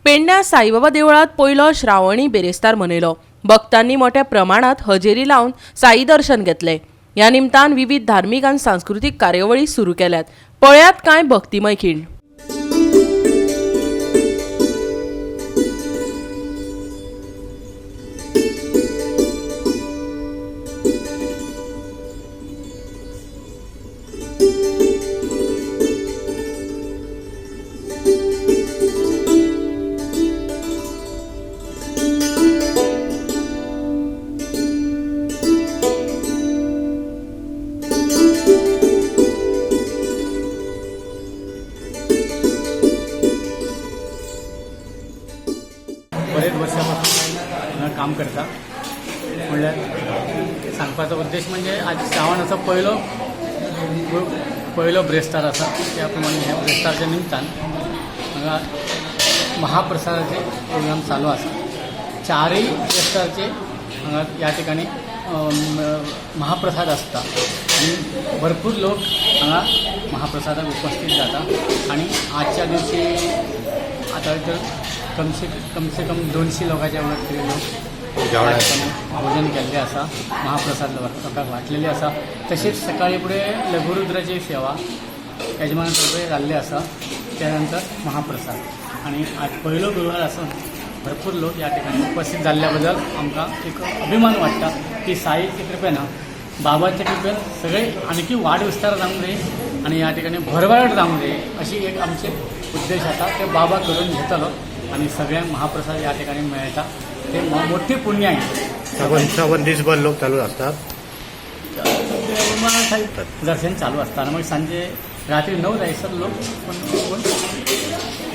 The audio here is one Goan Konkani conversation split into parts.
पेडण्या साईबाबा देवळात पयलो श्रावणी बिरेस्तार मनयलो. भक्तांनी मोठ्या प्रमाणात हजेरी लावन साई दर्शन घेतले. ह्या निमतान विविध धार्मीक आनी सांस्कृतीक कार्यावळी सुरू केल्यात. पळयात कांय भक्तिमय खीण. बरेच वर्सां पासून काम करता. म्हणल्यार सांगपाचो उद्देश म्हणजे आज श्रावणाचो पयलो पयलो ब्रेस्तार आसा. त्या प्रमाणे ह्या ब्रेस्तारच्या निमतान हांगा महाप्रसादाचे प्रोग्राम चालू आसा. चारय ब्रेस्तारचे हांगा ह्या ठिकाणी महाप्रसाद आसता आनी भरपूर लोक हांगा महाप्रसादाक उपस्थित जाता. आनी आजच्या दिवशी आता तर कमसे कम 200 लोकांच्या वयर तरी लोक जेवणाक. भोजन केल्लें आसा. महाप्रसाद लोकांक वांटलेले आसा. तशेंच सकाळी फुडें लघुरुद्राची सेवा यजमान तर्फे जाल्ली आसा. त्या नंतर महाप्रसाद. आनी आज पयलो गुरवार आसून भरपूर लोक ह्या ठिकाणी उपस्थित जाल्ल्या बद्दल आमकां एक अभिमान वाडटा की साईच्या कृपेन, बाबाच्या कृपेन सगळे आणखी वाढ विस्तार जावंक जाय आनी ह्या ठिकाणी भरभराट जावंक जाय अशी एक आमचे उद्देश आसा. ते बाबा करून घेतलो आनी सगळ्यांक महाप्रसाद ह्या ठिकाणी मेळटा ते मोठी पुण्य आहे. श्रावण श्रावण दिसभर लोक चालू असतात. दर्शन चालू असता आनी मागीर सांजे रात्री 9 जायसर लोक कोण कोण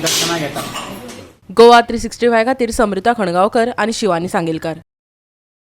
दर्शनाक येता. गोवा 365 खातीर समृता खणगांवकर आनी शिवानी सांगेलकार.